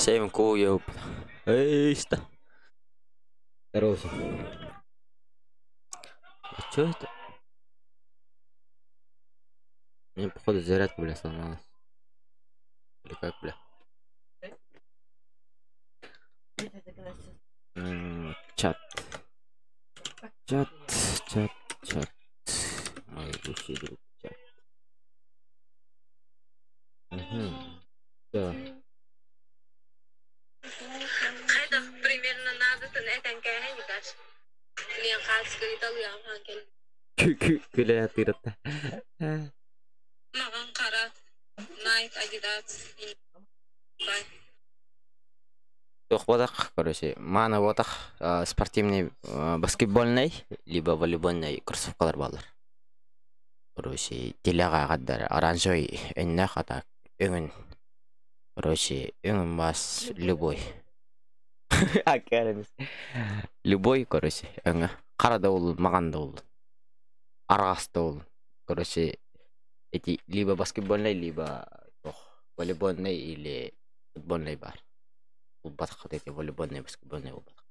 Всем куев. Эй, что? Здорово. А чё это? У меня, походу, зарядка, бля, сломалась. Или как, бля? Чат. Чат, чат, чат. Мой лучший друг, чат. Угу. Да. Хайдах примерно наадатын этэн кээһэн ыытар. Лиэн хаалыскыйыталыаҕын кэлбит. Күлэ тыырата. Маҕан хара, Nike, Adidas, бай. Туох буолах, короче, мааны буотах спортивный баскетбольный либо волейбольный кроссовкалар бааллар. Короче, телега аҕардар оранжевый өҥнөөх атак өҥүн короче өҥүн бас любой любой короче өҥө хара да буоллун маҕан да буоллун араҕас да буоллун короче эти либо баскетбольный либо туох волейбольный или футбольный баар булбатаххыт эти волейбольный баскетбольный булбатах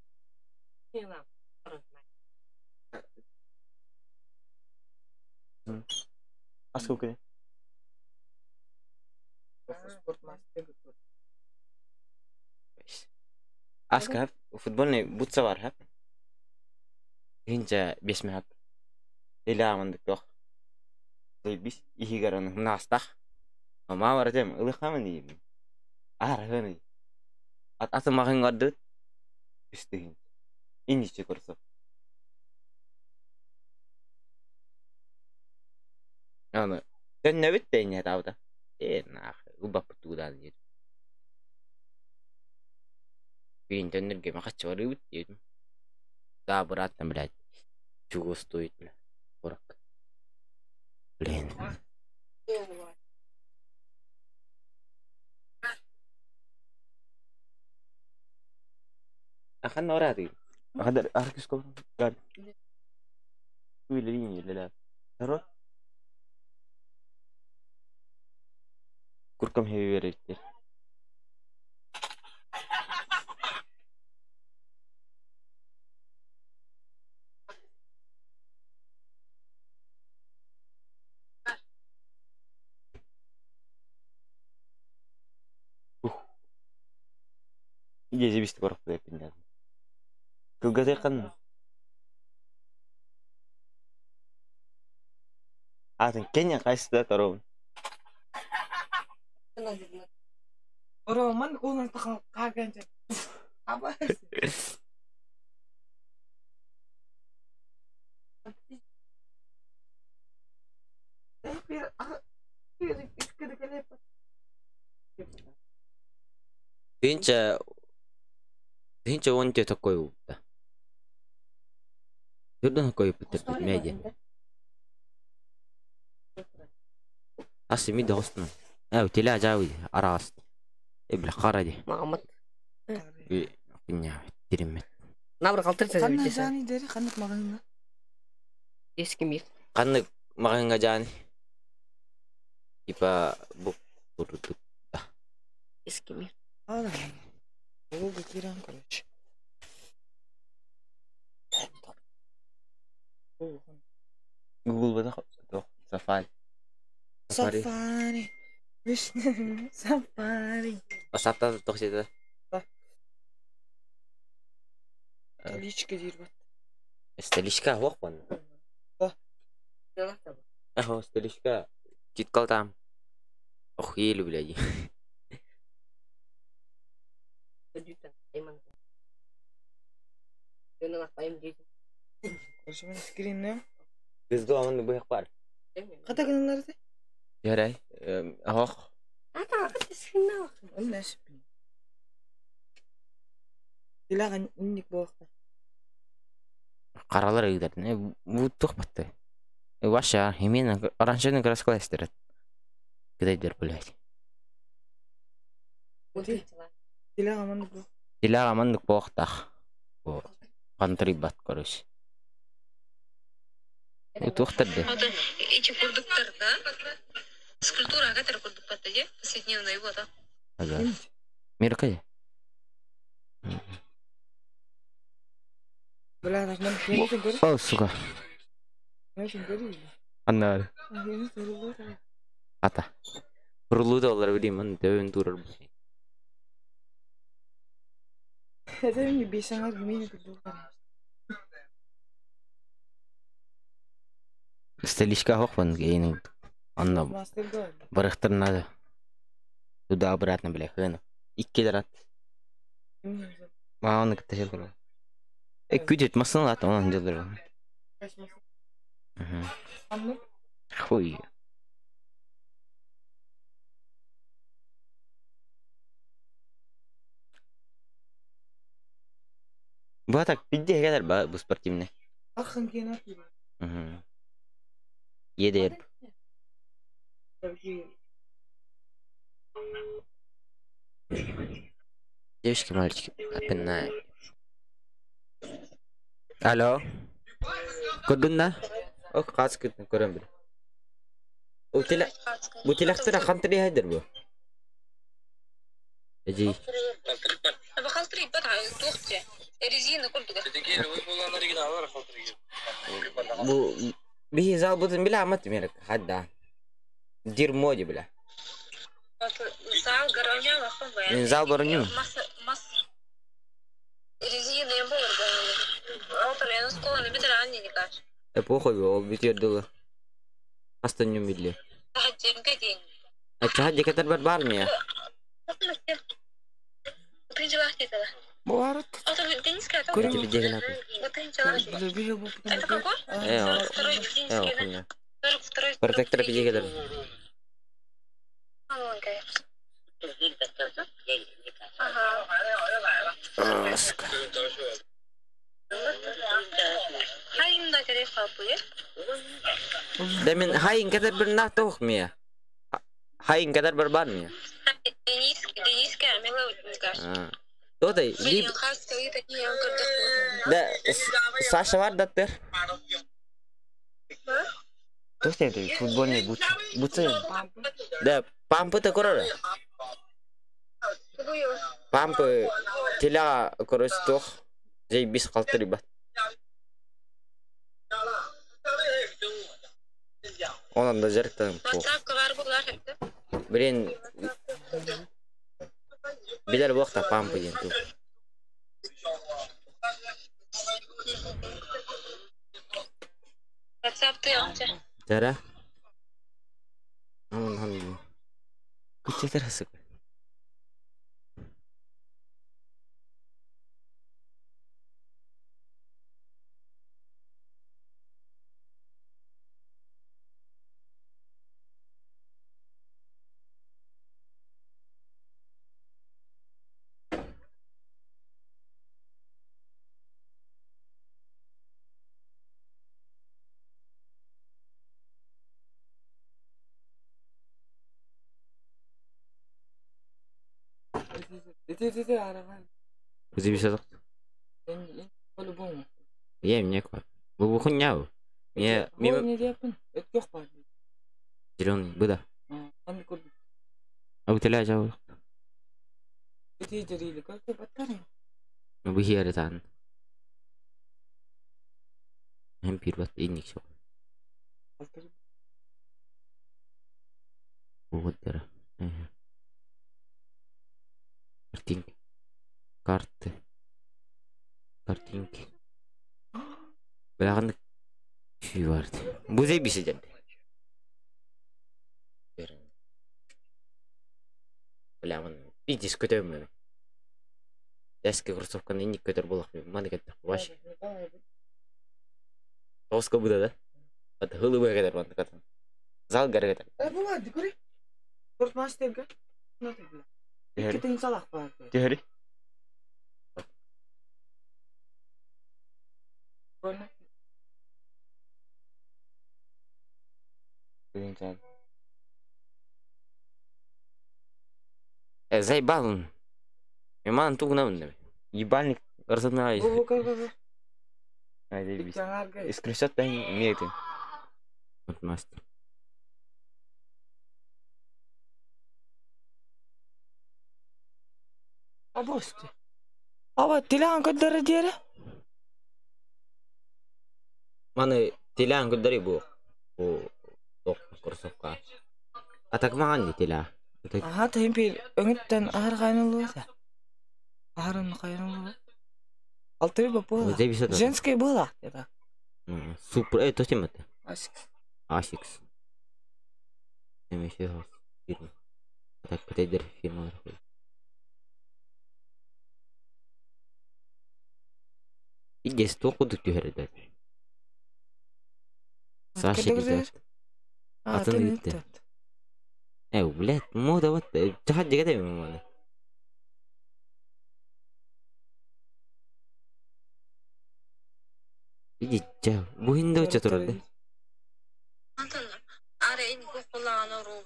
А сколько? Аска футбольный бутса бар хап. Инча бес хап. Или амандык тох. Бис ихигер аны хымнаастах. Ма бар тем ылыхамын дейм. Ар хыны. Ат аты мағын гарды. Үстігін. Инниче көрсө. Аны төннөбүт да инне таабыта. Э нах убаппытуудаан диир. Биин төннөргө махаччы барыыбыт диэтим. Да, обратно, блядь. Чего стоит, бля? 40. Блин. Ахан орады. Ахадар аркис кол. Гар. Уилини лела. Таро. Куркам хеви вереттер. Иде жебисти корок деп пиндер. Кылгаты кан. Атын Кения кайсыда таробун. Роман уунан хаарганча. Аба. Тинча тинча он те такой упта. Түрдөн такой упта медиа. Асы ми догостун. Э, теля жауи араст. Э, бля каради. Мамат. Пиня тиримет. Набыр калтырса Ханна битесе. жани дери ханнык магаңа. Эски мир. Каннык магanga жан. Типа бук курдук. Эски мир. Ада. Google киран короче. Google бада тох Safari. Safari. Safari. Safari. WhatsApp'та тох сета. Столичка диир бат. Столичка хуак бан. Да. Ахо, столичка. Читкал там. Охуели, блядь. Короче, мен скринне. Бизго аман бу бар. Ката гыналарды? Ярай. Ахох. Ол нэшпин. Дилага инник буакта. Каралар ыйдар. Не бу тух батты. Ваша, именно оранжевый краска эстерет. Кидайдер, блядь. Дилага маннык бу. Дилага маннык буохтах. Бу кантри бат, короче. Бу туохтар де. Ото ичи курдуктар да. Скульптура катер курдук батта же. Повседневный вот. Ага. Мирка. О, сука. Аннары. Ата. Kurulu da olur bileyim ben dövün durur. Стелишка хохван гейн. Анна барахтар надо. Туда обратно, бля, хына. Икки дарат. Маған кітті жыл Күдет масын лат, onun жылдыр. Хуй. Bu так пидде kadar ба bu спортивный. Угу. Едер. Девочки, мальчики, опять Алло. Көрдүн да? Ок, қас күтін көрем бір. Бу телектер хантри хайдер бу. Эжи. Бу бихи зал бутын била амат мерек хадда. Дир моди била. Мен зал барыню. Похуй, ол бүтер дылы. Астан биле. Ача декатар бар бар ми? Протектор пидегелер. Сука. Да мен хайын катар бір нақты оқ мия. Хайын катар бір бар мия. Тотай, либ... Да, Саша бар даттыр. Тотай, футбольный бутсы. Бутсы. Да, пампы та корора. Пампы теля короче тох. Зей бис қалты ребят. Онан да жарықтан. Блин, билер боқта пампы ден ту. Жара? Аман хан. Күчетер хасык. Кузи бисадак. Я мне ква. Бу хуйня. Я мимо зеленый быда. А у тебя жау. Бу хиары тан. Hem bir bat innik şok. Bu kadar. Картинки. Карты. Картинки. Бляханы vardı. Bu zey bir şey Бля, пиздец көтөмүн. Эски кроссовканы инник көтөр болок. Маны кеттик. Ваш. Тоска буда да? Ат хылы бу кетер маны катан. Зал гары кетер. Түһәри. Заебал он. Иман тугна он. Ебальник разобнай. Искресет да имеет. Вот мастер. Абости. Ава, телеган көддөрө диэре. Маны тилээн көрдөрүй бу. Бу туох кроссовка. А так маҕан дии тилээ. Аха тыһын пир өҥүттэн аһар хайын Аһарын хайын Алтыры было. Зависит от- Женское было это. Супер, то тем это. Асикс. Asics. Эмесе фирма. Так кытайдар фирмалар. Идес туох кудук түһэрдэр. Саша Кырдыгыр. дидат. Атын ыытты. Блядь, мода вот, чахат дегете ми маны. Иди, ча, бу хинде оча турарды. Антон, ара ин кулаан ору.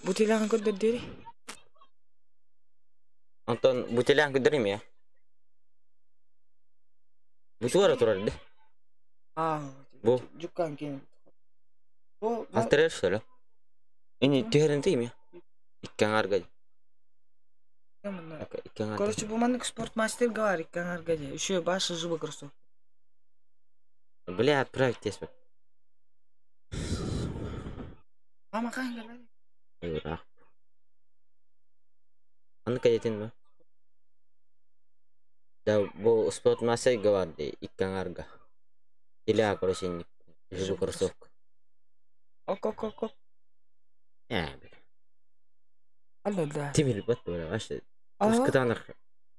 Бу тилахан көрдөр дири. Антон, бу телеан көдөрүм я. Бу туара турарды. А, Бу. Жуккан кен. Бу Алтырар что ли? Эни түһэрин тыйм я. Иккән арга. Иккән арга. Короче, бу маннык спортмастер говорит, канаргаде. Еще башы жыбы кроссовка. Бля, отправить теспе. Мама кан Ура. Аны кәдетин ба? Да, бу спортмастер говорит, иккән арга. Тилә, короче, жыбы кроссовка. Ок, ок, ок, ок. Бля. Алла да. Тимир бат бля, вообще. Ага. Ускытанах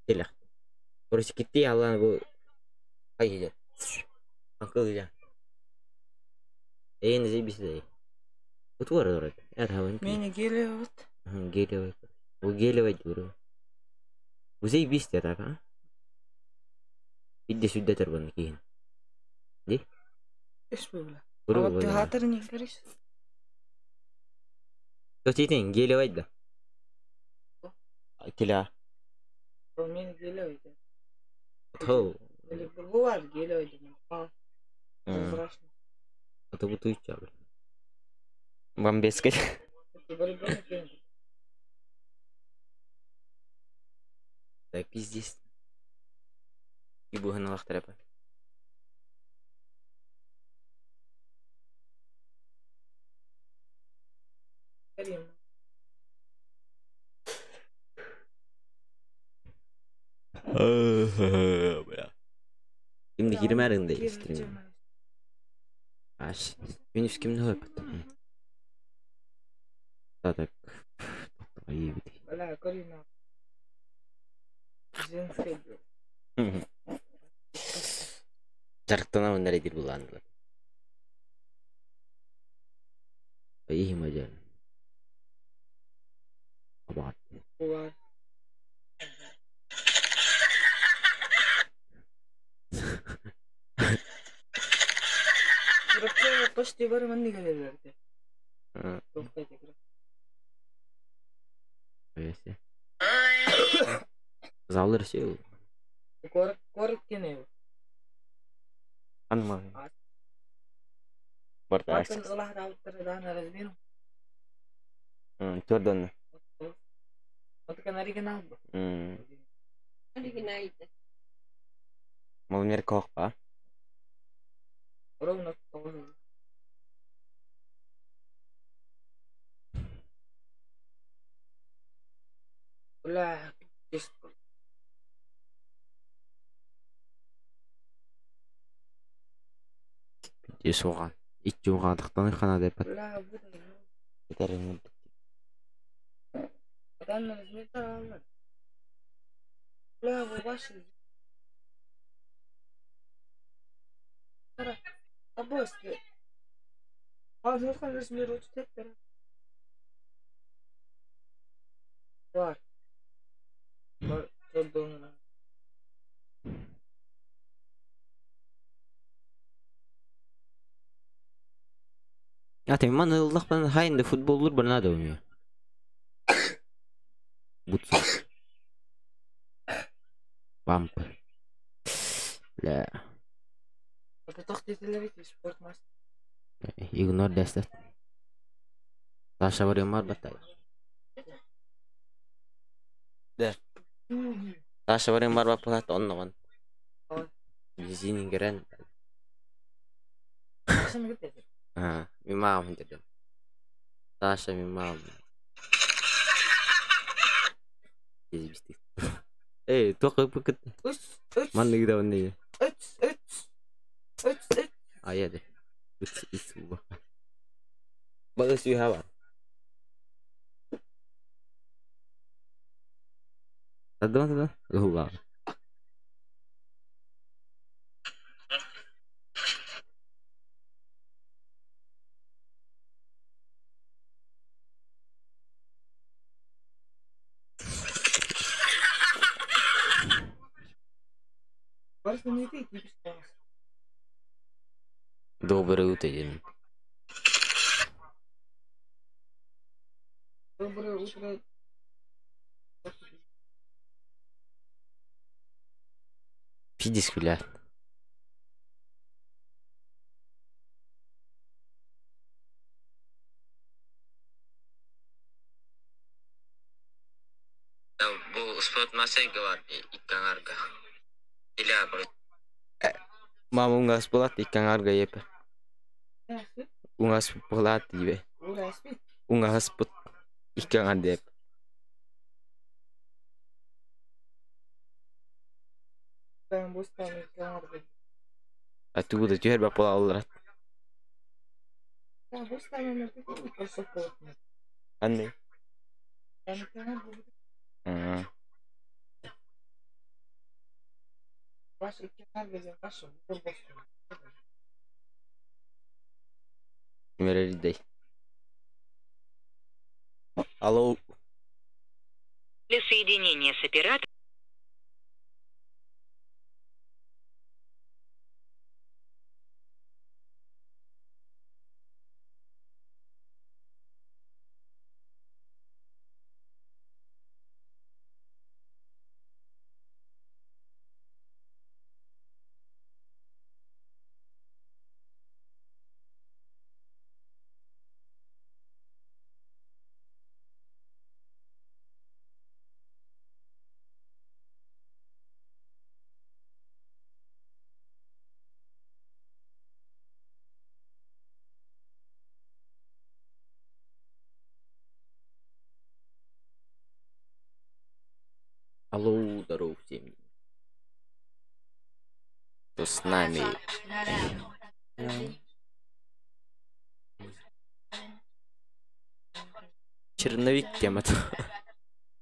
телях. Короче, китти алланы бу ай иде. Анкыл иде. Эйн заебись да. Вот вор дорог. Это хавын. Мени гелевый. Гелевый. Бу гелевый дуру. Бу заебись так, а? Иди сюда тарбан киин. Ди? Эш бу бля. Буру А вот ты бля. хатыр не көрүш. То титин гелевый да. Тила. Бу мени гелевый. Тау. Или бу бар гелевый. А, прозрачный. Это бу туйча бля. Бомбецкий. Это волейбол кен. Так, пиздец. И буһын алахтар апа. Карим. Бля. Şimdi girmerin stream. Аш. Минус кимни хөпөт. Так. Ай бит. Бля, Карина. Женская. Жарктана өнөр эдир буландылар. Ай мажан. Абат. Бар. Чурапчы почти бар манны келелерди. Токтойт игра. Эсе. Залыр сел. Корок корок кене. Анма. Барта. Атын ылах алыптыр размер. Төрдөн. Отакан оригинал бу. Оригинал. Малмер кохпа. Ровно тоже. Бля, пиздец. Исуган. Ичуган тахтаны хана деп. Бля, бу да. Етерин. Атын размер алар. Бля, бу башы. Кара. Абосты. Азыр размер 34. Бар. Бар, төрдөн. Я тем ман ыллах бан хайнды футболлур бана да умею. Бутсу. Бамп. Бля. Это тохтетелер спорт мастер. Игнор дестет. Саша бар юмар батай. Да. Саша бар юмар бапат онногон. Бизинин герен. Саша мигит dedi. А, ми мама dedim. Саша ми мама. Кезбистик. Эй, тоқ пыкыт. Үч, үч. Манныгы да онны. Үч, үч. Үч, үч. Ая де. Үч, үч уба. Багыс юха бар. Тадма тадма. Уба. Барыс немнети кийбиш болос. Доброе утро, дедим. Доброе утро. Пиздец, бля. Бу спорт масайга бар иккаңарга. Иля Мама унгас булат иккаңарга епе. Унгас булат ибе. Унгас пут иккаңар деп. А ту да түһэр баппала алларат. Анны. Мерердей. Алло. Для соединения с оператором. Алло, здорово всем. Кто с нами? Черновик тема.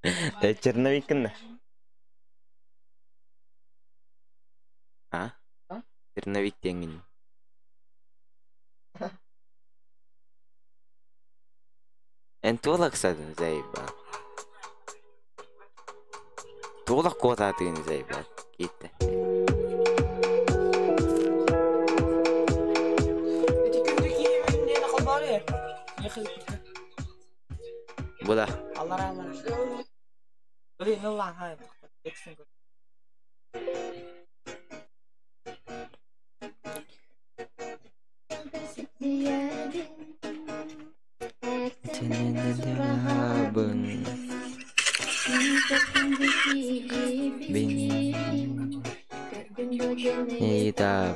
Да, черновик на. А? Черновик теңин. Эн туолак садын заеба. Туолак куотаатыгын заеба. Киитте. Була.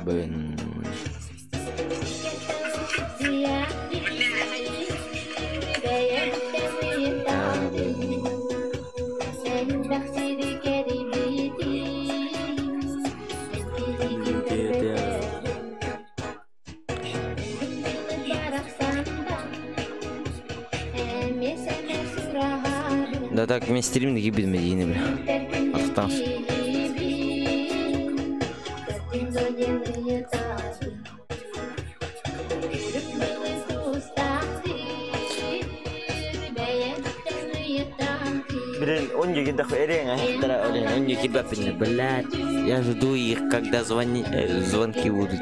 Bin. Да так, мен стримді кибидме дейіні бля. Атықтаңыз. Блин, он не он не блядь. Я жду их, когда звонки будут.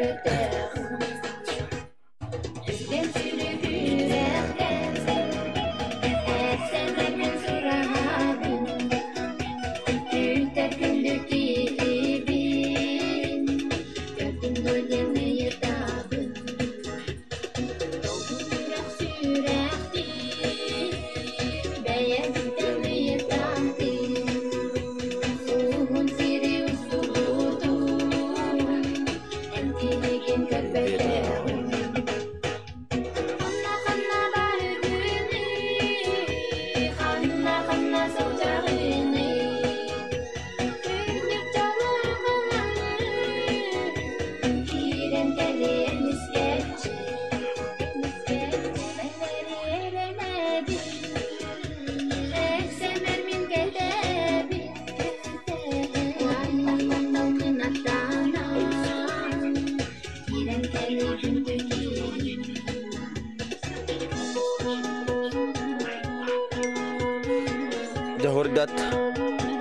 Жохурдат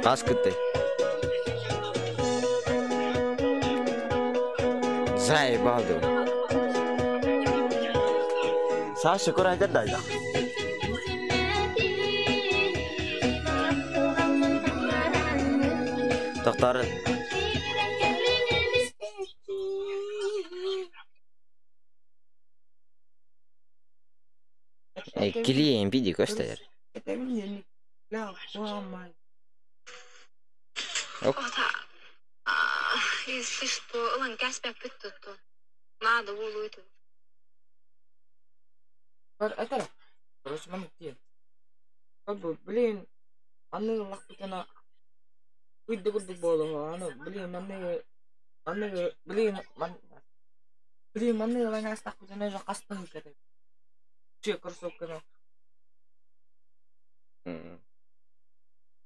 Аскыты. Заебал дым. Саша курайдар дайда. Тохтарын. Клиент види көстөр. Если что, ылан кәспәк бүттү. Надо булуйду. Бар этер. Короче, маны тиен. Как бы, блин, аны лахпытана Уйды курдук боло, аны, блин, маны маны блин, ман блин, маны лана астахпытана жа кастын кетет. Че кроссовканы.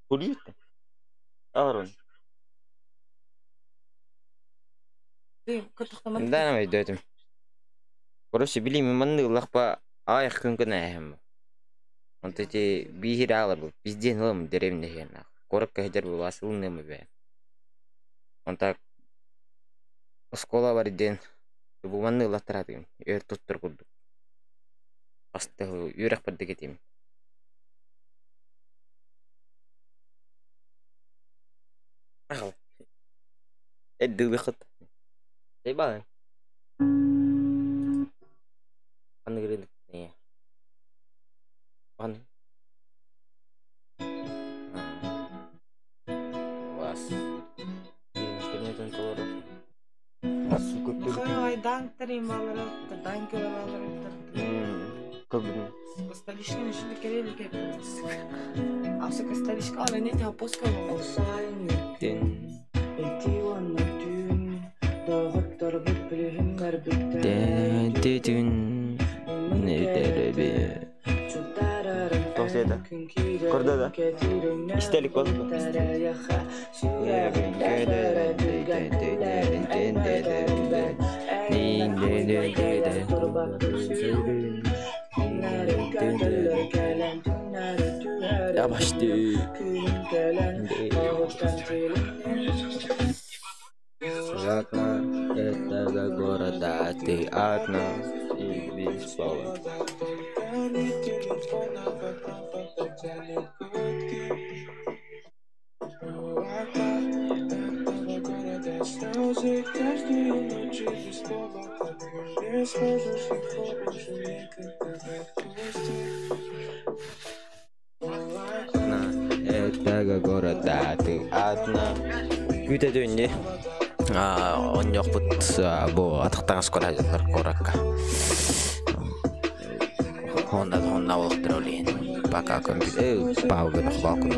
Курьют. Арон. Блин, Да, өйдөтүм. Короче, билим манны лахпа аяк күн күн әһәм. Онто ти бихир алар бу. Бизден ылым деревне хена. Корокка хедер бу асылны мы бе. Онта оскола бар ден. Бу манны лахтарадым. Өр туттур курдук. Асты үрәк бер дегетим. Ағал. Эдді хыт. Эй, Аны кирелик. Не. Аны. Вас. Ай, данктар балары, данкер балары. Көбүн. Косталишкин үшүндө керели кеп. Асы косталишка ала не те поска Ден. Ден ден не деребе. Тоқсета. Көрді да. Истелик болды. Yavaştı. Одна этого города, ты одна и без слова. Одна этого города, ты одна. Күтә дөнне. Онньохпут бу атыктагы скола жатар коракка. Honda Honda олықтыр олейін. Пока компьютер, пау гына балкон.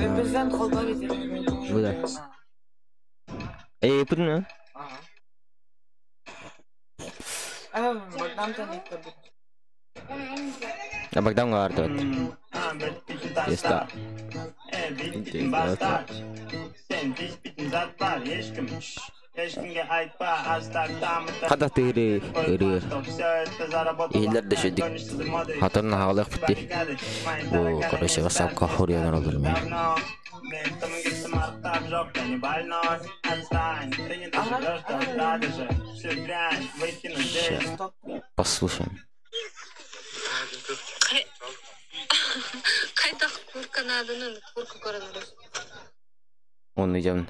Represent холба бит. Бу да. Эй, путна. Ага. А, Богдан та не бит. А Богдан арды. Еста. Қада тыгыры, ыры. Илер де шедик. Хатырна хагалык битти. Бу, короче, васапка хорьянар олар мен. Ща, послушаем. Кайтак курка надо, курка көрөнөр. Он идем.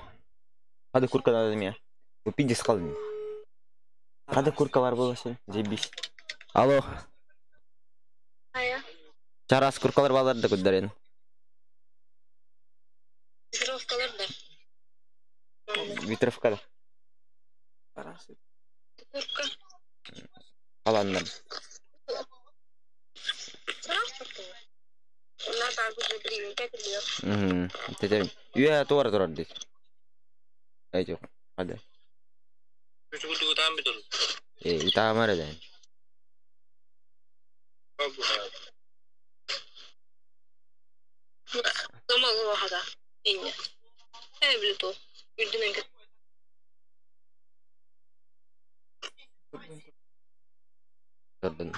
Хады курка надо мне. Бу пиздец қалдым. Хады куркалар было сен, заебись. Алло. Ая. Чарас куркалар балар да күддәрен. Ветровкалар да. Ветровка да. Парасы. Курка. Аланнар. Тетерим. Үйә туар турар дейт. Эй, жок. Хады. Э, итаамар эден. Көрдүн.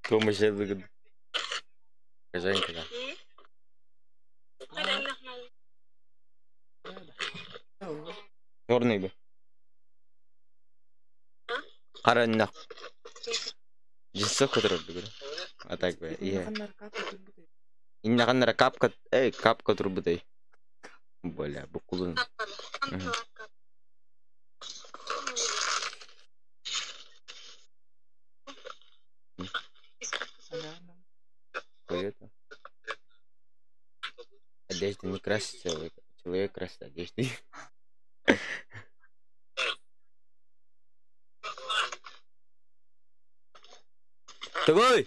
Тума Женька. Черный бы. Хара нах. Жиссок который бы. А так бы. Ие. Инна ханнара капка, эй, капка турбутай. Бля, букулун. Какой-то. Одежда не красит человека. Человек красит одеждой. Давай!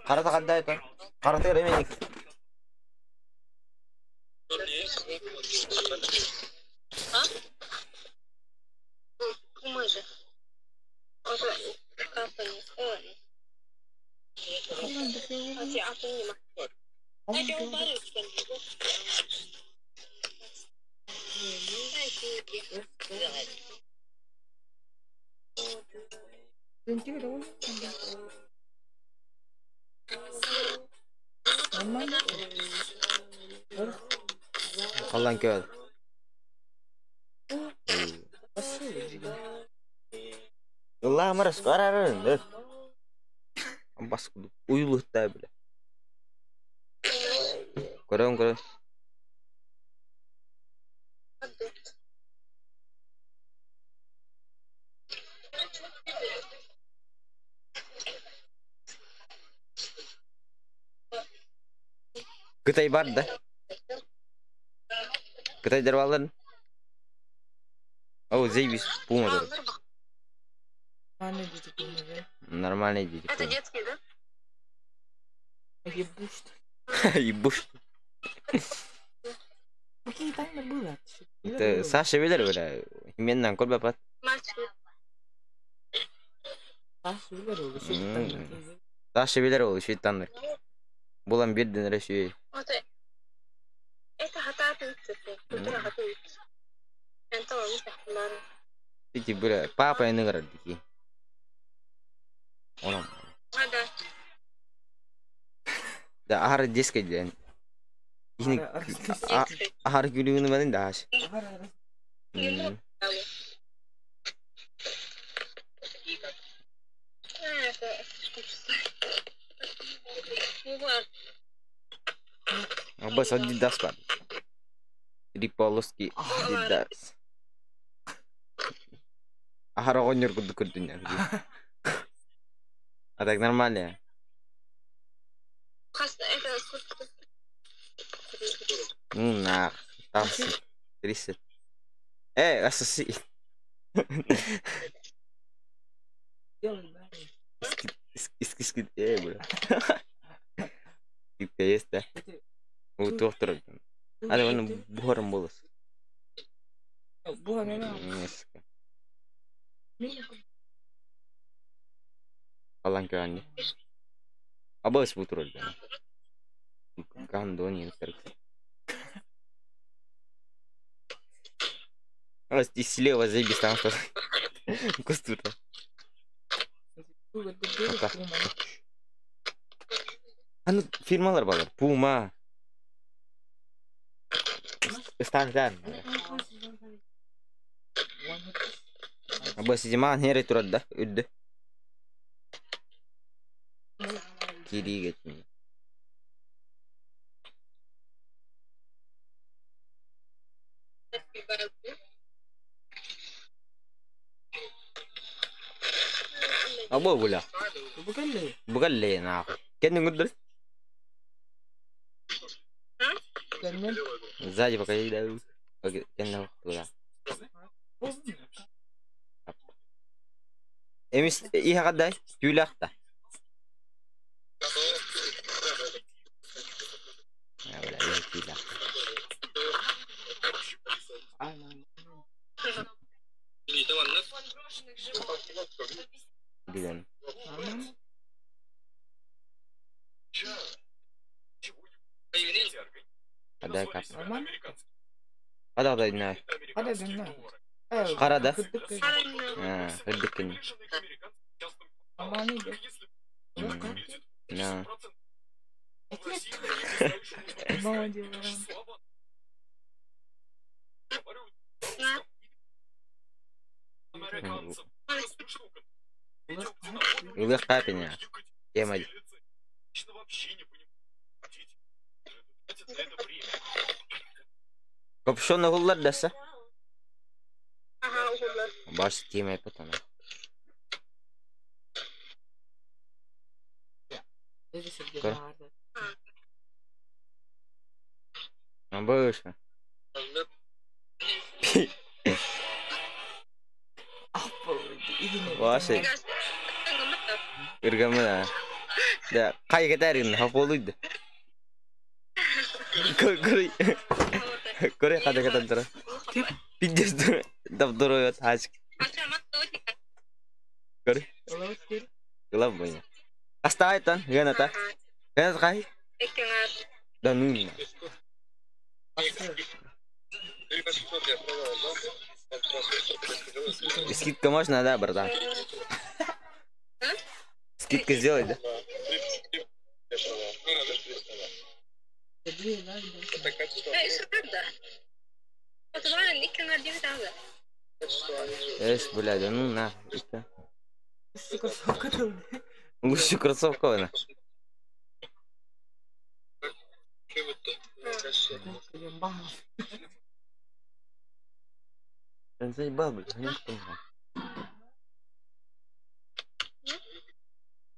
Харата ханда это. Харата ремень. Аллан көл. Ылла марас карарын. Бас уйлухта бile. Көрөн көрөн. Кытай бар да. Кытай дарваларын. О, заебись, пума дор. Нормальный дети пума, да? Нормальные дети. Это детские, да? Ебу, что ли? Ебу, что Какие тайны было? Это Саша билер бля. Именнан кол бапат. Мальчик. Саша билер ол, шейтан. Саша билер ол, шейтаннар. Булан бирден решүй. Это хататын Эти бля, папа не играет такие. Она. Да, ахар детской день. Ахар күлүгүнү менен да аш. Аббас Адидас бар. Три полоски Адидас. Ахар огонь курдук көрдүн. А так нормально. Ну нах, там 30. Ассаси. Делай, да. Скид, бля. Скидка есть, да? Туох турар. Аны оны буһарым болос. Буһар мена. Алан көрәнни. Абас бу турар. Гандони инструкция. А слева заебись там что. Кустура. Пока. Аны фирмалар балар. Пума. Стандар. Абас диман хере турар да. Үдді. Кири кетми. Або була. Бу кэллэ. Бугалле на. Кенни гуддер. Кэннен. Сзади пока да. Кенни туда. Эмис иха каддай түүлэхта. Я бля, иха түүлэх. Деген. Адай кап. Ада да на. Хада дэнна. Кара да? А, хырдык. Аманы. На. Ылых капеня. Тема. Капюшон оғылар даса? Ага, оғылар. Баш тема потом. Больше. Ваши. Ыргамы да. Кай кетерин хаполуйду. Көрө көрө када кетер. Пиздец дап дорой хачк. Көрө. Глав бойня. Астайтан, гената. Гената кай? Да ну. Скидка можно, да, братан? Скидка сделать, да? Эш, блядь, ну на. Лучше кроссовка, на. Заебал, блядь, не понимаю.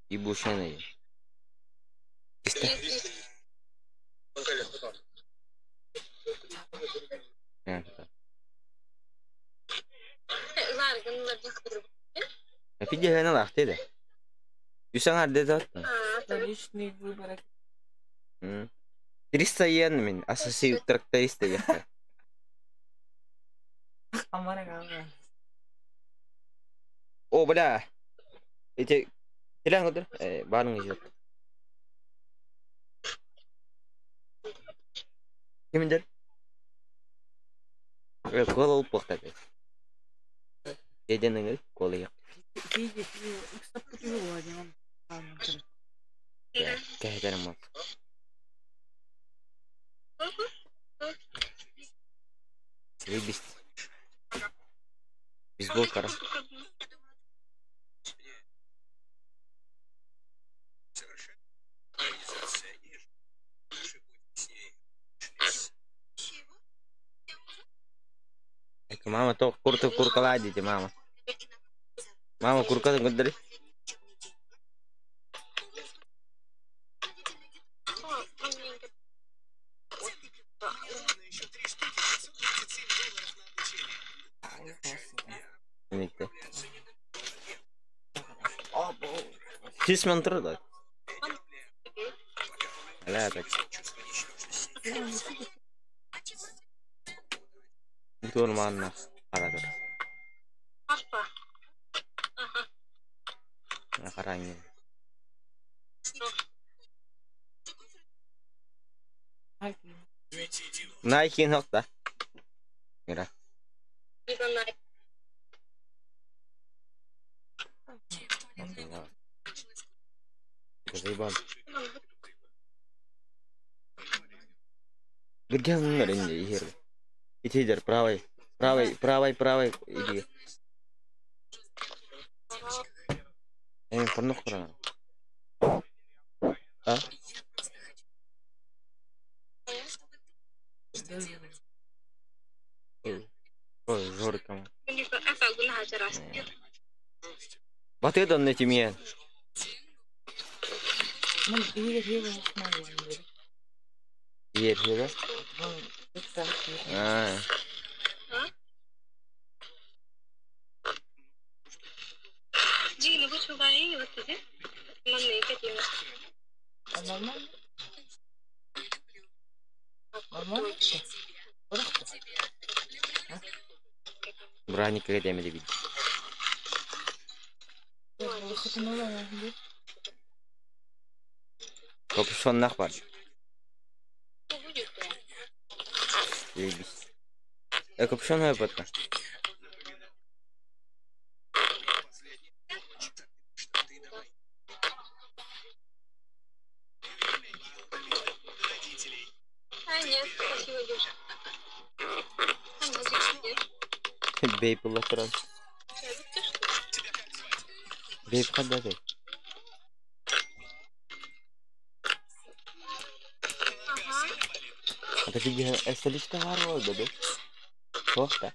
И бушеный. Фидия на лахте да. Юсан арде Личный выбор. 300 йен мин, асаси тракториста я. О, бля. Эти Телен көтөр. Барың идет. Кимдер? Кола алып бақтады. Деденің кола яқ. Кәйдерім ол. Заебись. Бейсбол кара. Мама, то курту куркала дите, мама. Мама, курка гуддри. Сис мантра да. Бля, так. Бутур манна. Аратыр. Аппа. Аха. Хараньы. Nike nokta. Mira. Заебал. Где он Иди, правой, правой, правой, правой, иди. Порнух правой. А? Ой, Жорика. Батыдан на тебе. Ер, да? А. Нормально? Нормально? Браник демedi bir. Капюшоннах бар. Заебись. Капюшон опытно. А, нет, спасибо, девушка. Бейп латран. Бейп хадда бей. Это тебе столичка гарвал, да? Тоқта.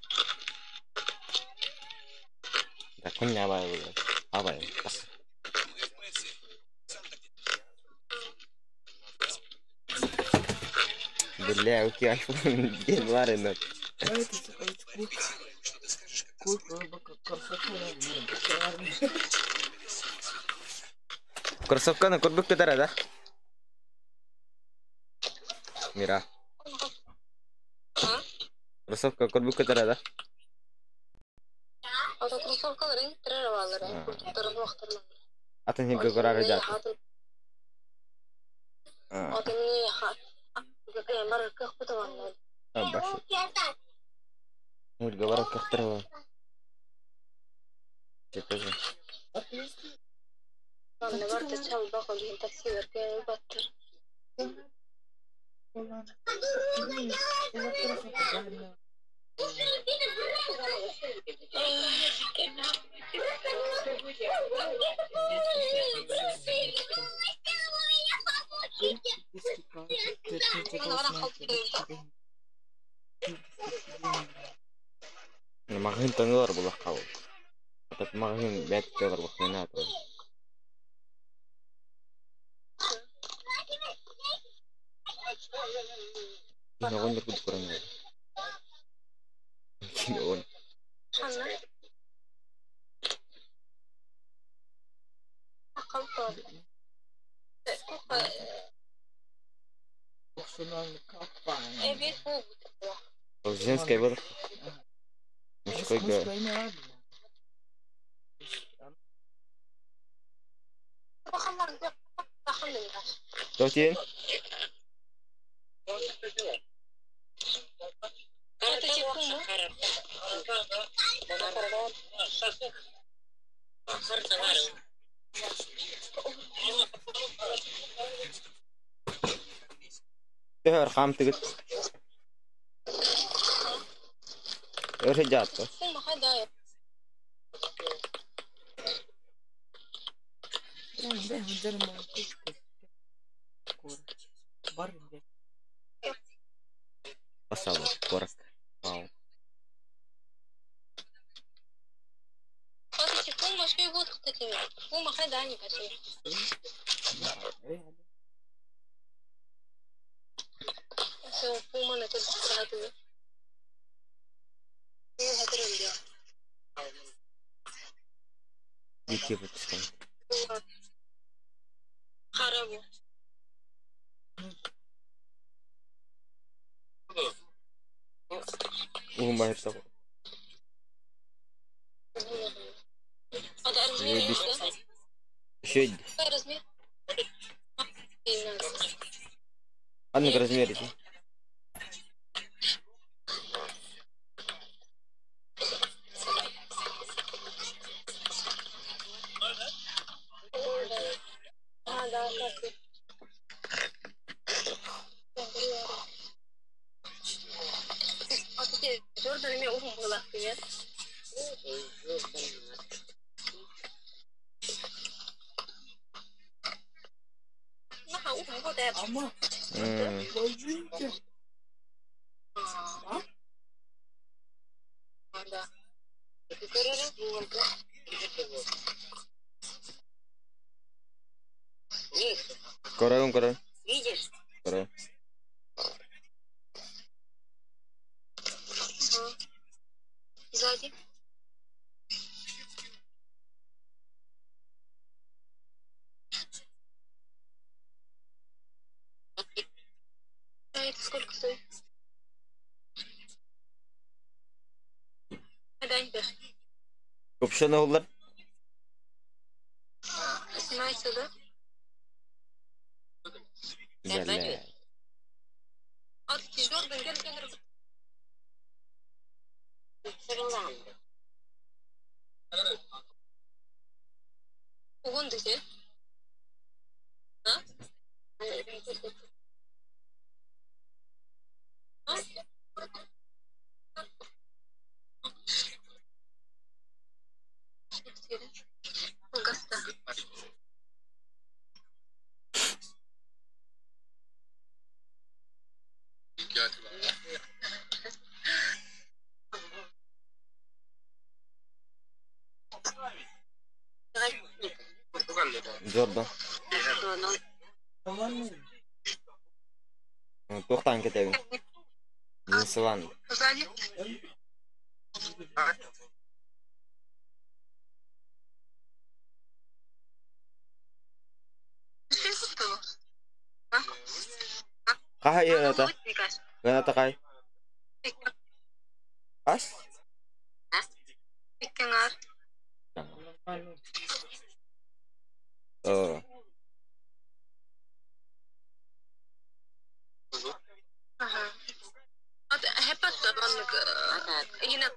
Да, коня абай. Абай. Бля, окей, айфон ден бар енді. Кроссовканы көрбүк кетер да? Мира. Кроссовка көрбүк кетер да? Атын хинге көрары жат. Говорят, как трава. Типа же. Магазин таңылар бұл аққал. Атат магазин бәт телар бұл хрена атыр. Киноғын бір күдік көрін. Киноғын. Женская был. Мужской га. Тотин. Төр хам тигит. Өр жатты. Басалы, корок. Вау. Дикий выпускай. Уһун баһыттах. А размер Заебись. есть, да? Еще Какой размер? Ханнык размер ити? А, да, как А ты Jordan эмиэ уһун быһыылаах привет. Наха уһун буолта Ama М, gözünce. А? Да. Көрөбүн көрөбүн. Көрөбүн. Сзади. А это сколько стоит? Да, Копшаны олар. Снимается, да? Бля. А ты Jordan, gel gel. Угун десе. А? Гаста. Jordan. Туохтаан кэтэбин. Джинсылан. Сзади. Хаһа ыаната? Ыаната хай? Ас? Иккиңар. Оо. Аха. Хепат маннык игина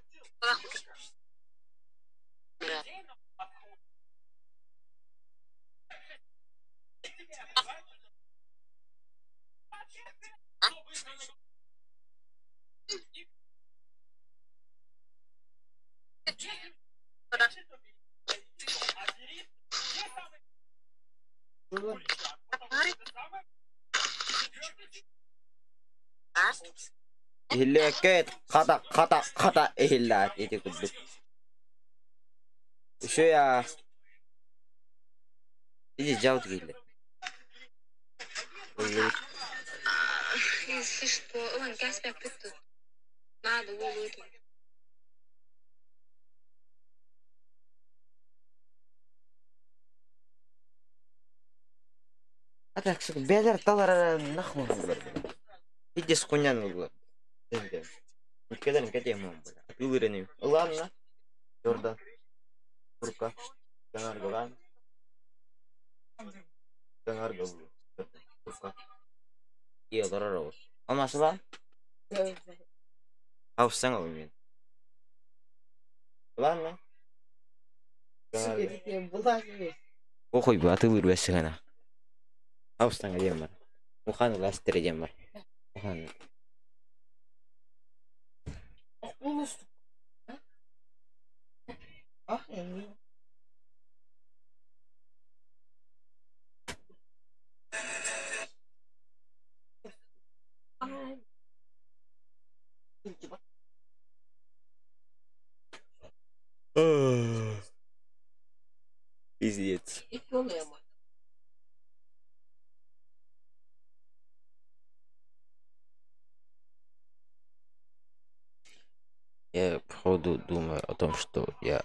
Иһиллибэккэ хата хата хата иһиллээт ити курдук. Үчүгэй аа. Ити дьалт киирдэ. Если что, ылан кэспэппит тут. Надо буолуо А так, бээлэр талар нахуй булар. Ити скунян булар. Никогда кэтиэм була. Атыылыыр Ладно. Jordan. Турка. Канаргалан. Канарга булар. Турка. Ие олорор ол. Алмасыла? Аусаң ол мен. Ладно. Охой бу атыылыыр бэссыгана. Аустаҥа диэн бар. Ухан ыластыр диэн бар. Ухан. Пиздец. Я, походу, думаю о том, что я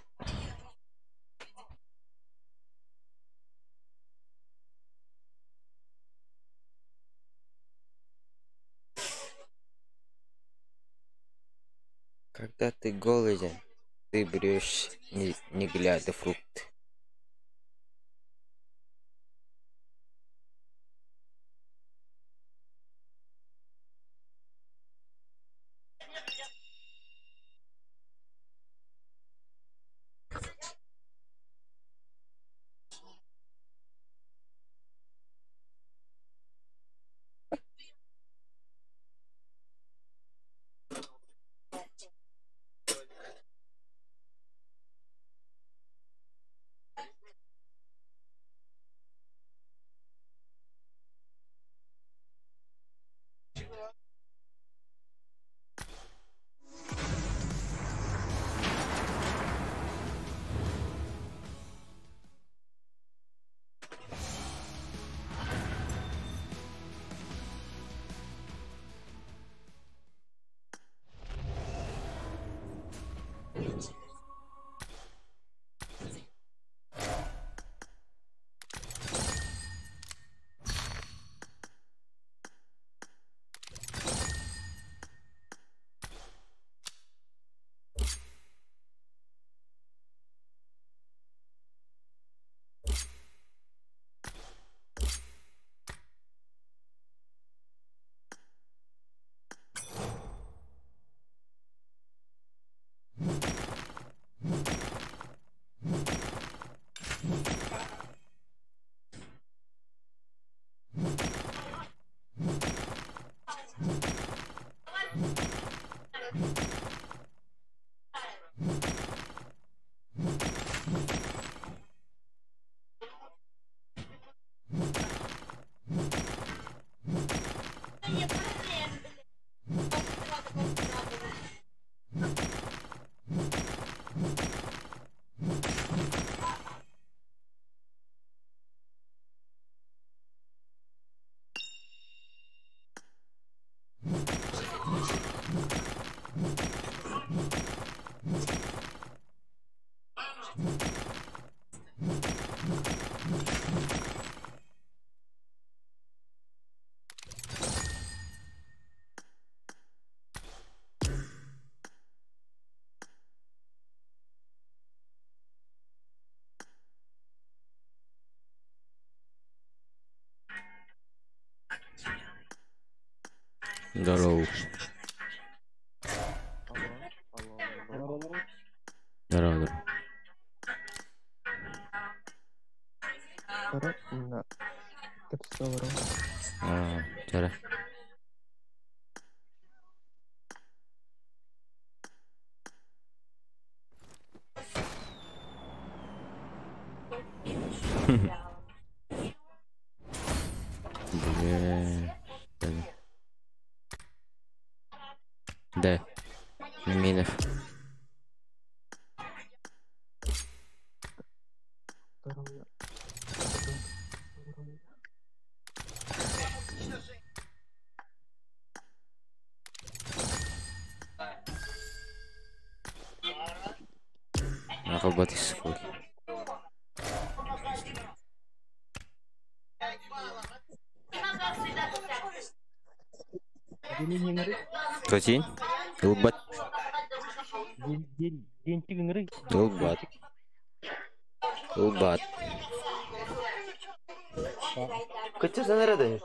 Когда ты голоден, ты берешь не глядя фрукт. Здорово. Здорово. Здорово. Да, Минов. Работай с. Хотин? Ылбат. Ылбат. Ылбат. Kaçırsa nerede?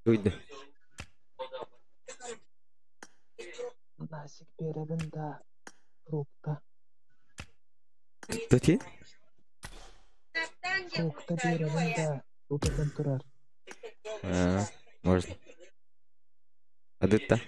Уйду. Тути? Суукта биэрэбин даа, бу кэтэн турар. А, можно. Адытта.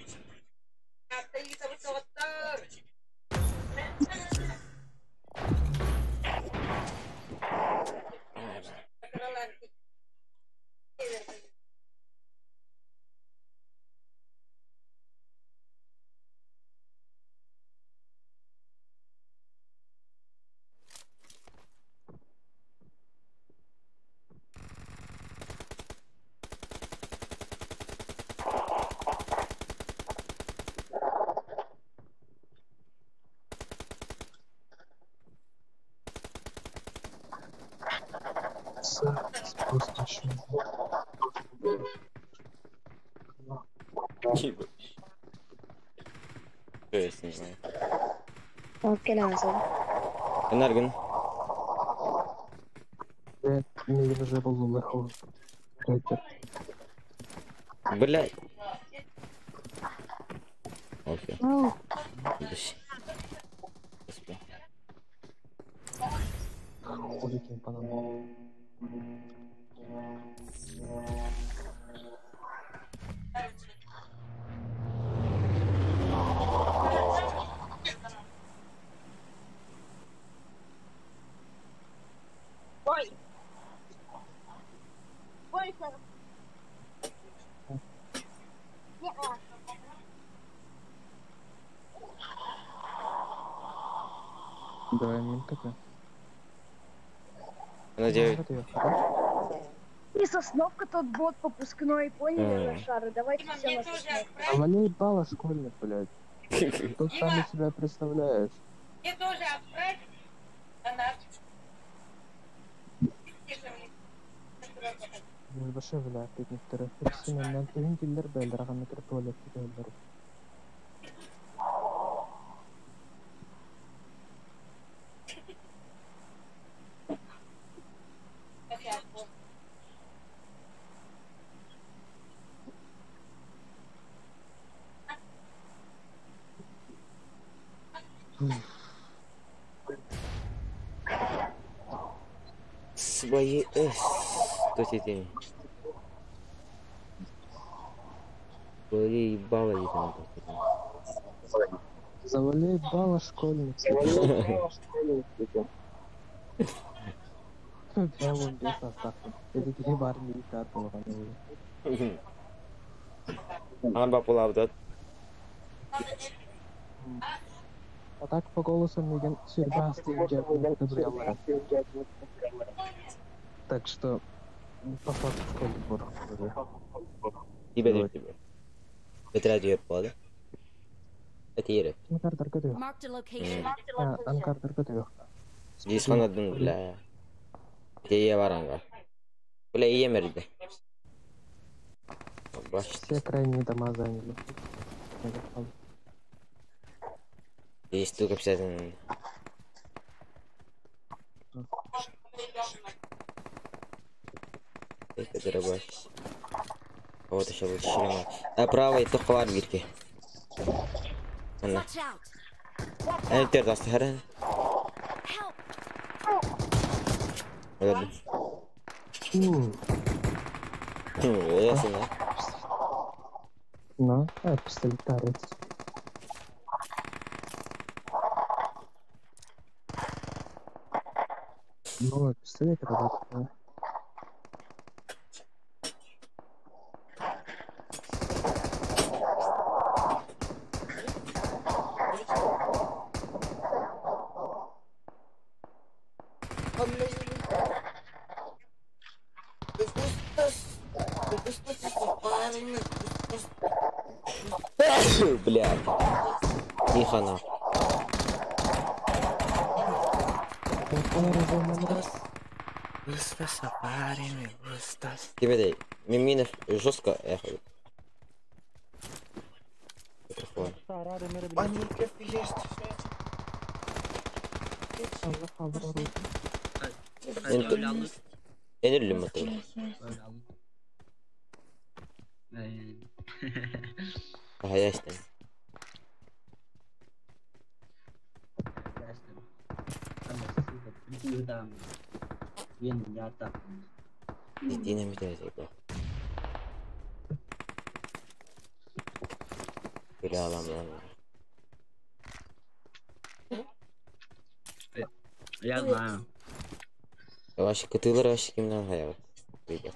Просто еще. Что я с ним знаю? Окей, Энергин. Мин уже был лохов. Блядь. Окей. Господи. Хуликин панам. Давай мин такой. Она делает. И Сосновка тот бот попускной, поняли, Рошары? Давайте все на Сосновку. А мне ебало школьник, блядь. Тут сам из себя представляешь. Мне тоже отправь донат. Вообще, бля, пикниктеры. Хепсинен тыһын киллер бэлдер аҕанныкыр туалет кэллэр. Свои С. То есть эти. Свои ебало ебало. Завали ебало школьник. Я вон без остатка. Это кибарни и Ан бапулабдат. А так по голосу Меган Сюрбастый. Так что по факту школьник буду. Тебе тебе. Бетрадио пода. Это Анкар көтүө. Marked a location. Анкардар көтүө. Здесь он один, бля. Где я варанга? Бля, и емерди. Все крайние дома заняли. Здесь только 50. Это дорогой. Вот еще лучше. А правый только вар бирки. Watch out! Эн тэр тас харин. Help! Ясно. Ну, а пистолет тарец. Ну, пистолет работает. Блядь. Тихо нахуй. Тебе дай. Миминов жестко эхо. Микрофон. Энерлим это. Ага, ясно. Итиинэ мүтэ. Бile alamıyorum. Я знаю. Yavaş kıtılır yavaş kimden hayal. Video.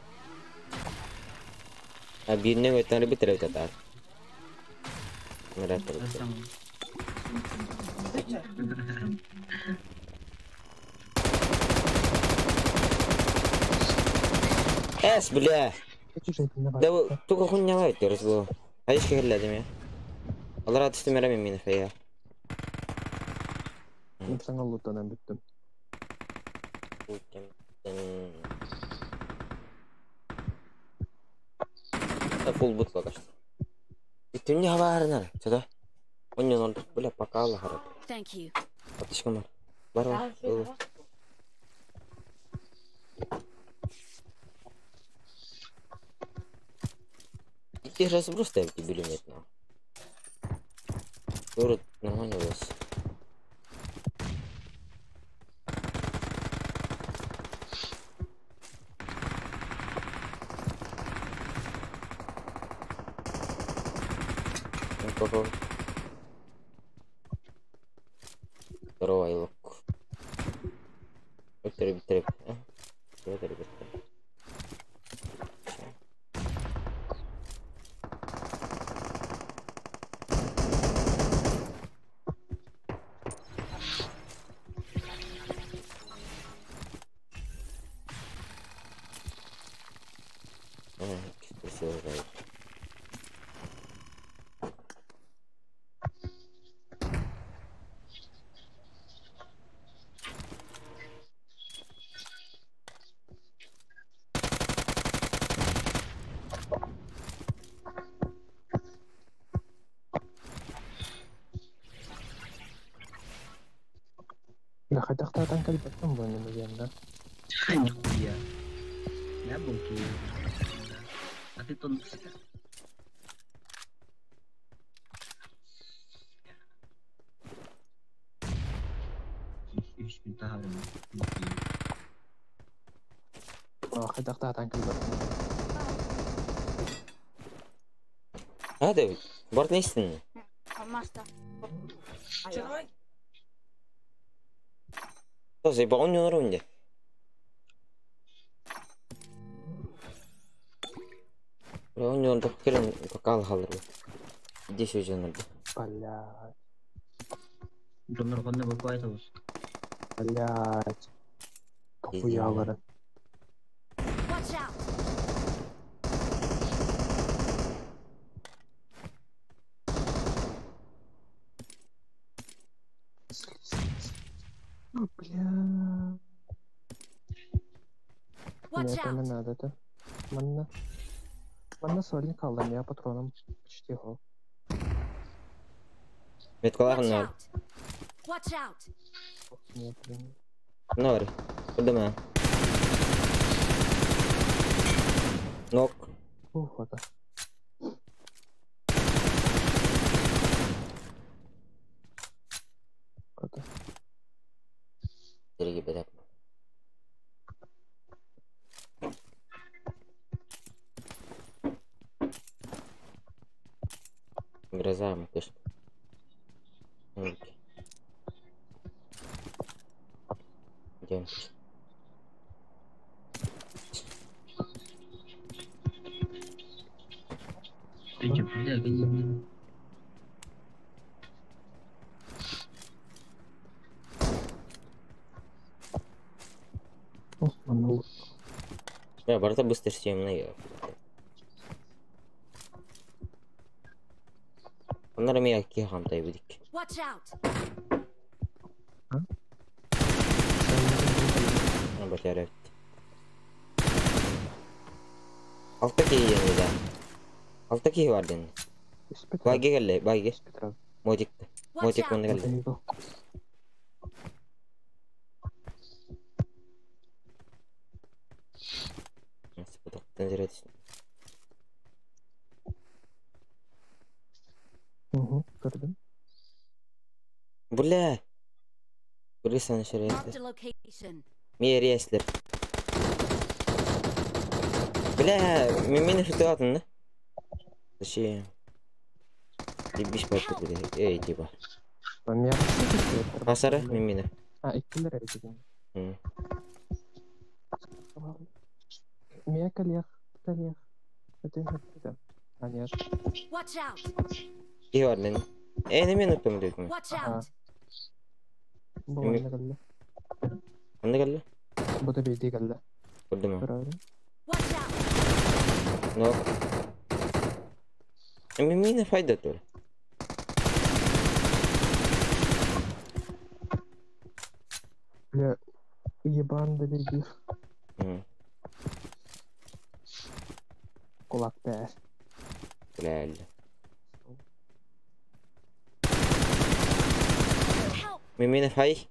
Ha birine ötleri bir taraf atar. Merak etme. Эс, бля. Да только хуйня лайт разло. А еще хеллядим я. Алар атышты мерем мені фея. Мен саңа луттанан бүттүм. Фул бут пока что. И ты не говори, что? Он не надо, бля, пока Аллах харап. Thank you. Атышка бар. Бар бар. Иди раз просто я тебе нет на. Город нормально у вас. Здорово, Айлок. Битре, битре. Битре, битре. Да хотя кто-то кальбаттан был не да? Нихуя. Я был тут. А ты тон. Хотя кто-то кальбаттан. А, да, борт не истинный. Маста. Тоже, он не на рунде. Он не он келен пока халыр. Здесь уже надо. Блядь. Донор конно буквально. Блядь. Тохуялары. Watch out. Бля. Watch Нет, это out. надо, это. Манна. Манна сольник алdım я патроном почти гол. Меткалар Watch на. out. Watch out. Нет, блин. Нор. Куда Нок. Ух, это. Это. Дорогие бедак. Гроза, конечно. Идем. Ты че, бля, гони. Ух, манна. Я барта быстро съем на я. Оннар ми акки хамтай бидик. Watch out. Батарет. Алта киһи да. Алта киһи бар ден. Байге келле, байге. Мотик. Мотик онна келле. Угу, көрдүм. Бля. Крыса Marked шеренте. a location. Миэриэслер. Бля, мин шутатын да? Зачем? Ебись папа, эй, типа. Мен Асара, мимина. А, иккилер эдигин. Мия коллег, коллег. Это не А нет. Watch out! Киһи бар мен. Э, не мен уттум дедим. Watch out! Бу манна кэллэ. Ханна кэллэ? Бу да бейди кэллэ. Көрдүм. Көрөөрү. Watch out! Но. Мимина файда тур. Бля, ебан да бейди. Кулак бär. Бля. Help! Мимина фай.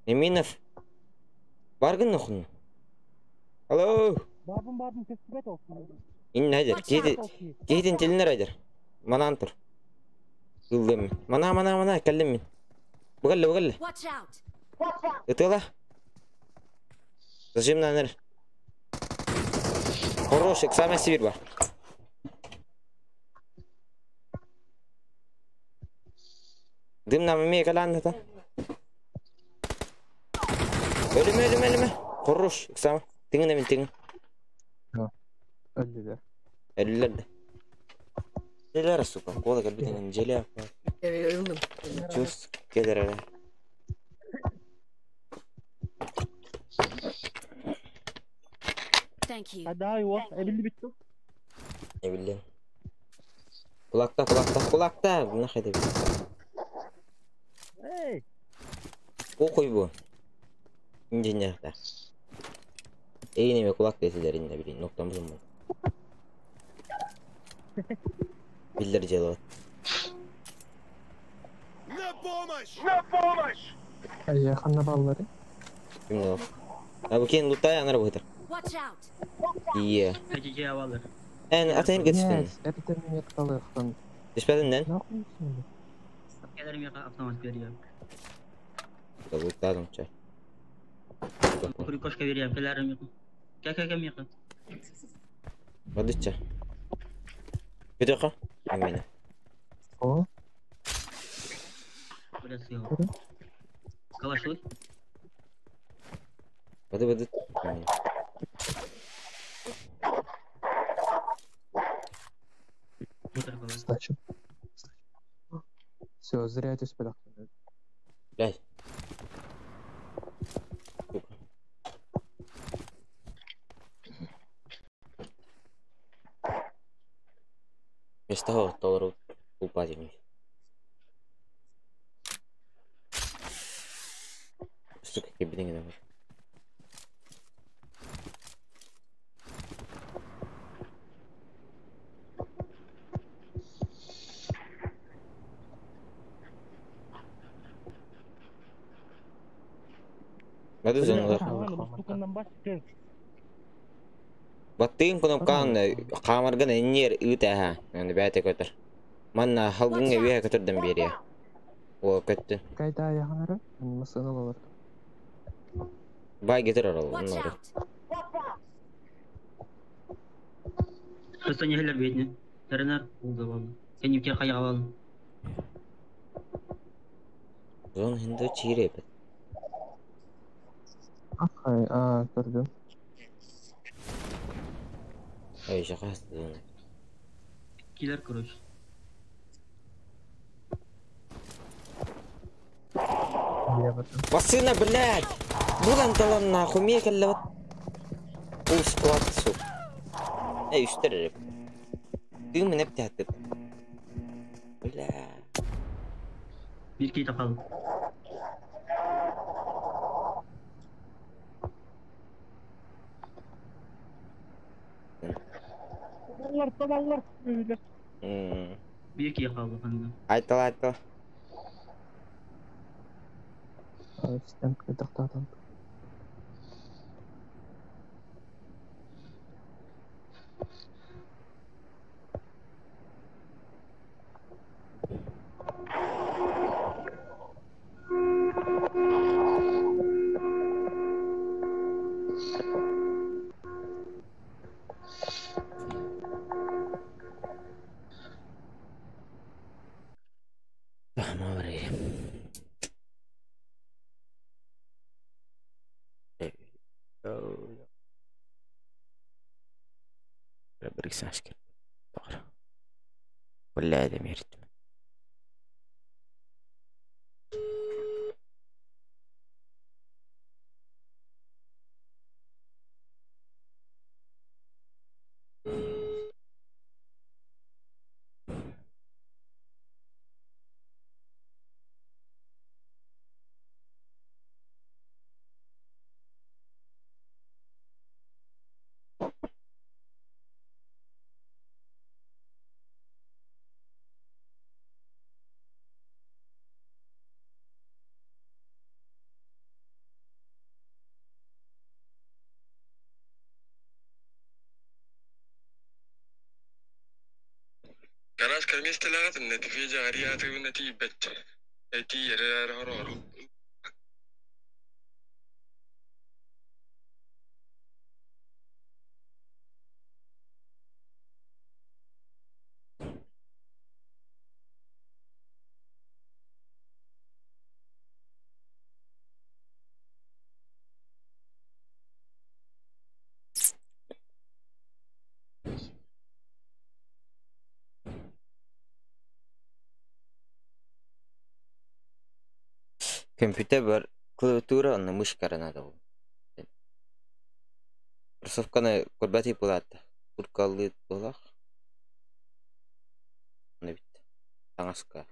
Миминов. Баргын нохун. Алло. Бабым бабым көстүбөт olsun. Инна айдер. Кейден кейден телинер айдер. Манан тур. Ылдым. Мана мана мана кэллим мин. Бугалла бугалла. Watch out! Ытыла. Зажим на нер. Хорош, экзамен Сибирь бар. Дым на маме калан та. Өлүмө өлүмө өлүмө. Хорош, экзамен. Тиңин мен тиңин. Өлдүлөр. Өлүлөр. Желер сука, кола кэлбитин желе. Ылдым. Чус келер. Thank you. Hadi aywa, эбилди бүттү. Не билдим. Кулакта, кулакта, кулакта. Буна хайда. Эй, Похуй бу. Инженер да. Эй, неме кулак деселер инде билин. Ноктан бузун. Биллер дело. На помощь! На помощь! Айя ханна баллары. Ким ол? А бу кен лутай анар бу хытыр. Watch out! Ие. Кәтиже авалыр. Эн атайын кетсин. Нет, это мен калыктан. Түспәдин Нахуй сен. Келер мияка автомат бериям. Лутадым чай. Курикошка бериям, келер мияка. Ке ке ке мияка. Бадыча. Бүтөкө? Эмне? О, Билеси. Калашлы. Бады бады. Бутыр калаш. Значит. Все, зря я тебя Блядь. Вместо долларов упадет. Сука, кебедең бар. Бады зоналар. Баттыын кунуккаан хаамарган энниэр ыыт эһэ. Аны бэйэтэ көтөр. Манна халгыҥҥа үөһэ көтөрдөн биэриэ. О көттүн. Кайда аяғынары? Мысыны болар. Бай кетер арал. Watch Оннору. out! Хыста нехелер бетне. Теренер улда бал. Сен юкер кая бал. Зон хинду чире бит. Ахай, а, көрдүм. Ай жакас зон. Килер короче. Машина, блядь! Булан талан нахуй, мия кэллэбит. Ул склад, сук. Эй, үстер эрэ. Тыын минеп тэхтip. Бля. Бир кей тақал. Баллар, табаллар. Öyle. Бир кей қалды қанда. Айтал, айтал. Стенка тоқтатам. Бір Бля, это мерит. Гараж кэрмиэстэлээҕит нэтифиэ дьаҕарыы тиийбэт этии эрэ хорору. Компьютер бар клавиатура онно мышка надо было. Кроссовканы көрбөт булаатта. Куркаллыыт буолах. Оны бит. Таҥаска.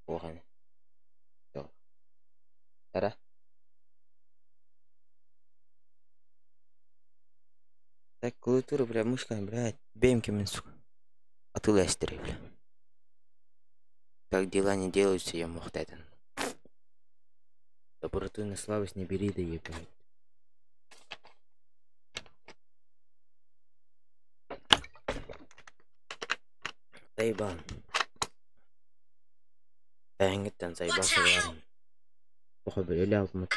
Уоханы. Тара. Так, клавиатура, бля, мышка, блядь, бэмки мен, сука. Атыластыры, бля. Так дела не делаются, я мог это. Доброту на слабость не бери, да ебать. Заебан. Тәңгіттен заебан сабарын. Оха бір өлі алтымыт.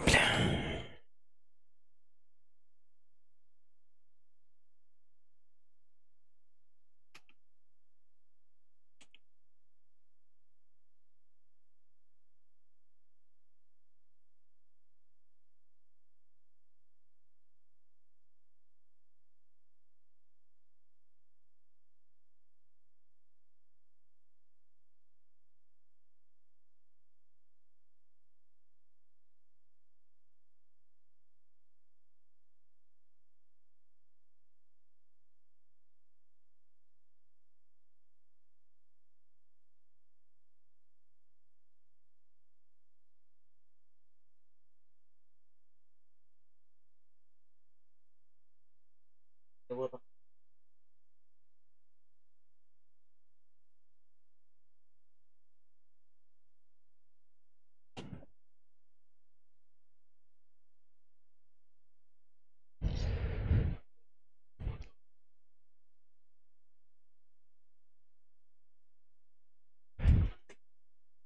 Бля.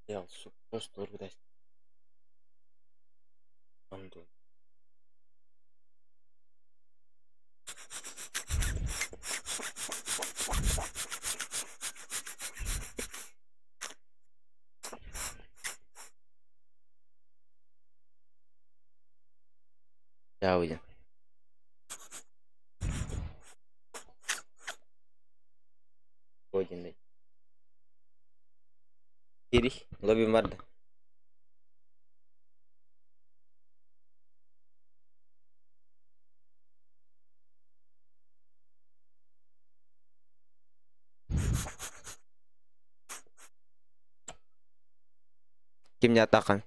Я, сука, просто ургудась. Андон. Я уйдем. Один. Кири, лоби марда. Ким не атақан?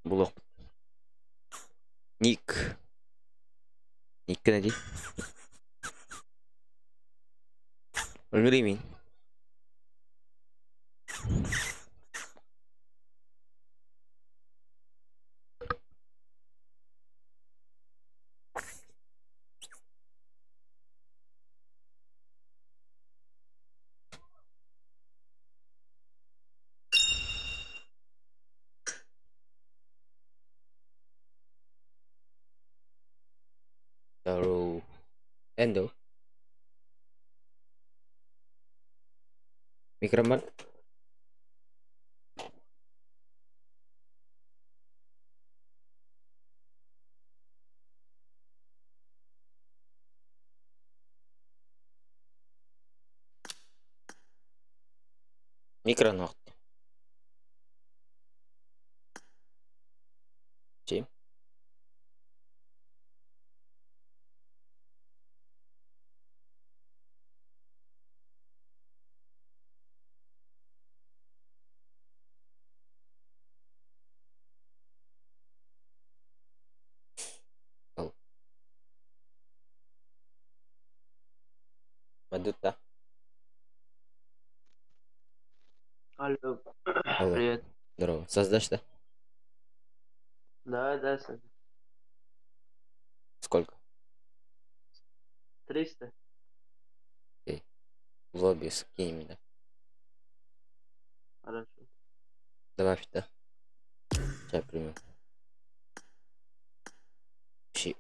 Булок. Ник. Ник кенеди. Өлгереймин. Эн дуу? Микроман? Микронохт. Чи? Ол. Мадутта. Алло. Алло. Привет. Здорово. Создашь, да? Да, Сань. Сколько? 300. Окей. В лобби скинь, да? Хорошо. Добавь, да? Сейчас приму. Щи.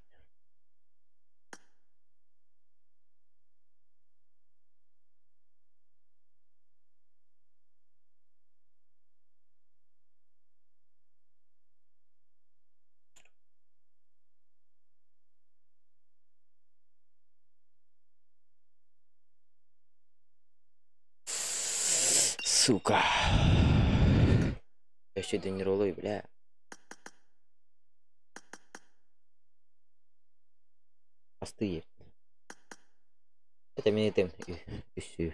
Сука. Я еще не роллы, бля. Простые. Это мне тем. Үсүү.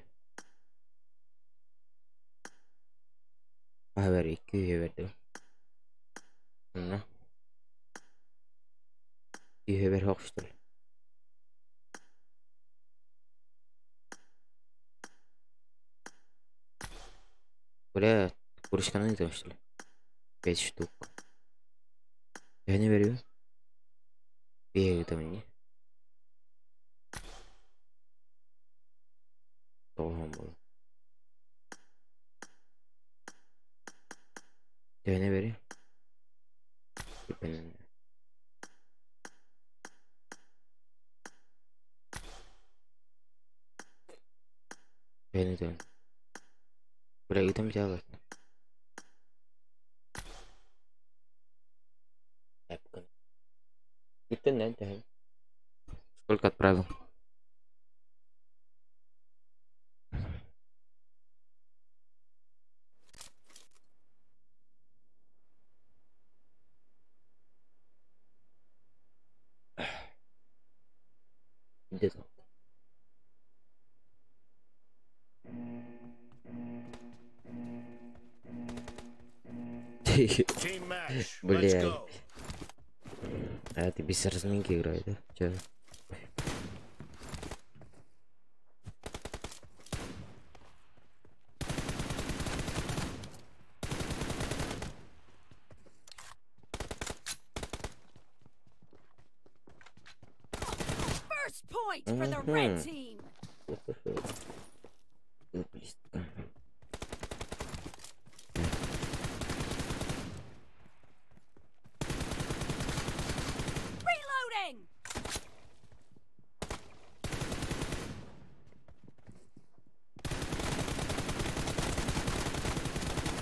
Haber 200 verdim. Онно. Үһүбэр хохштул. Бля, курочканы не что ли? 5 штук. Я не верю. Я это мне. Тоҕоһон буолла. Төһөнү бери? Төһөнү төһөн. Бля, ыытам дьаалат. Ыттын төһөн. Сколько отправил? Где там? Team match. Let's Блядь. go. А ты без разминки играй, да? Чё? First point for the red Мгм. team. Близко. Reloading.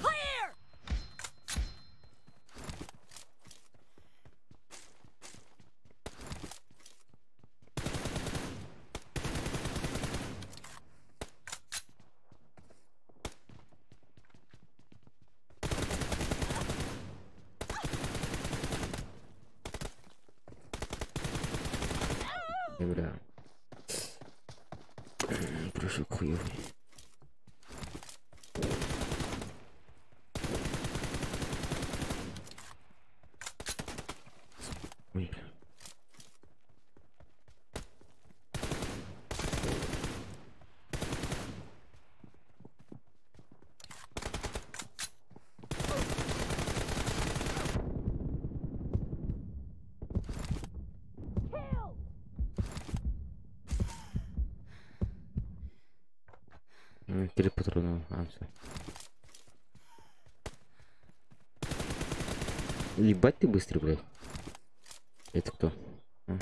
Clear. Бля. Прыжок хуёвый. Ой, бля. Три патрона. А, всё. Ебать ты быстрый, блядь. Это кто? А.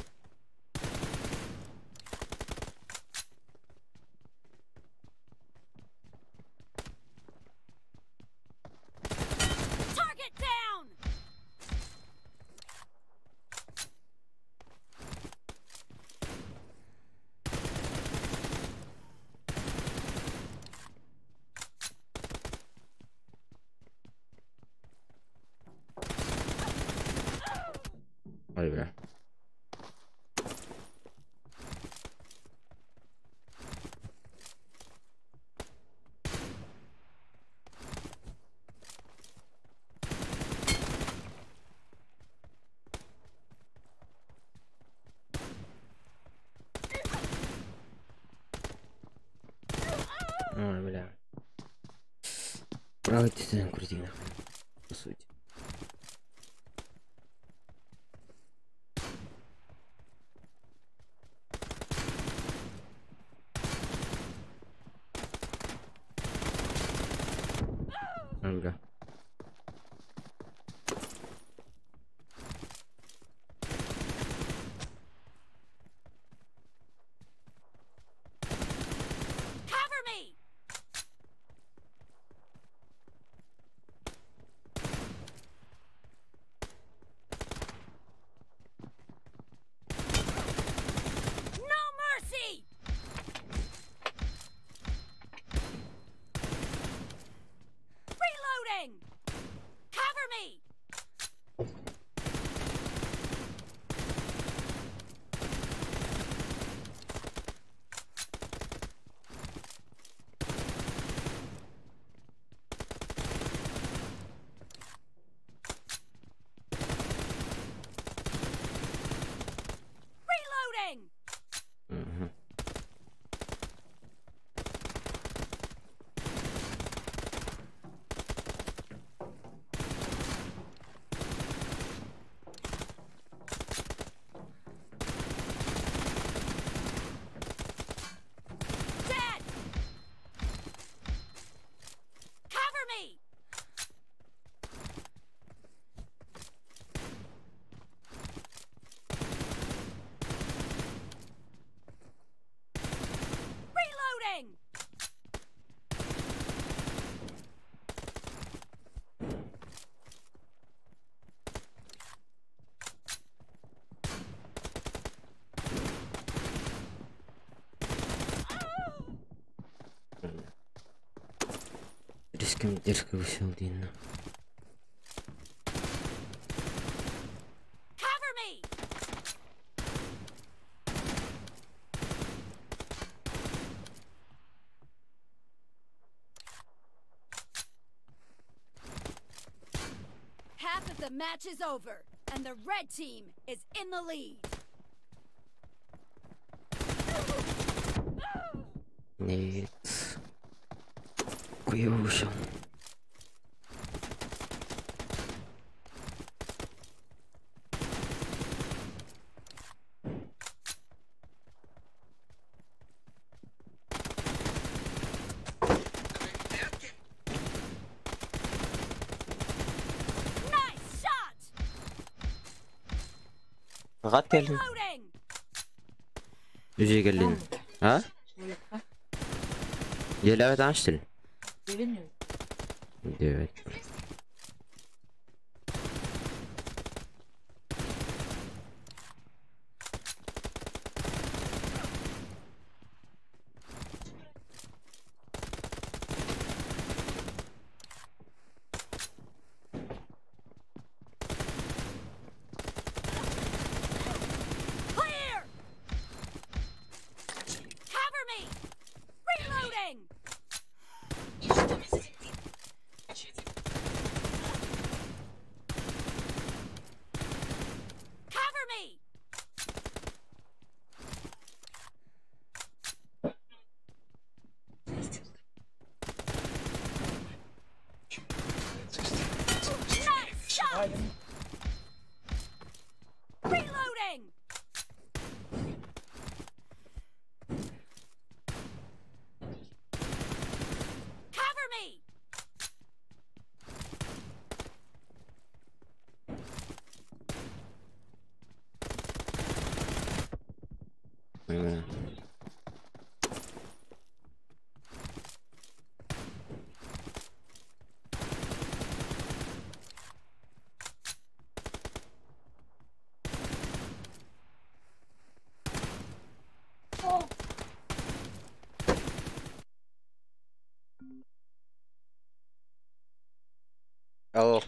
Ой, бля. Ой, бля. Правый титан крути нахуй. По сути. Ой, бля. Cover me! No mercy! Reloading! Cover me! Reloading! Мгм. Dead! Cover me! Reloading! Риском дерзко высел Дина. Cover me! Half of the match is over, and the red team is in the lead. Нет. Хуёво вышел. Nice shot! Гат келдин. Reloading! Үзе келдин. А? Еләбет аштыл. Bilmiyorum. Evet. Clear! Cover me! Reloading! Cover me! Nice shot! Reloading! Cover me! Мгм. Алло.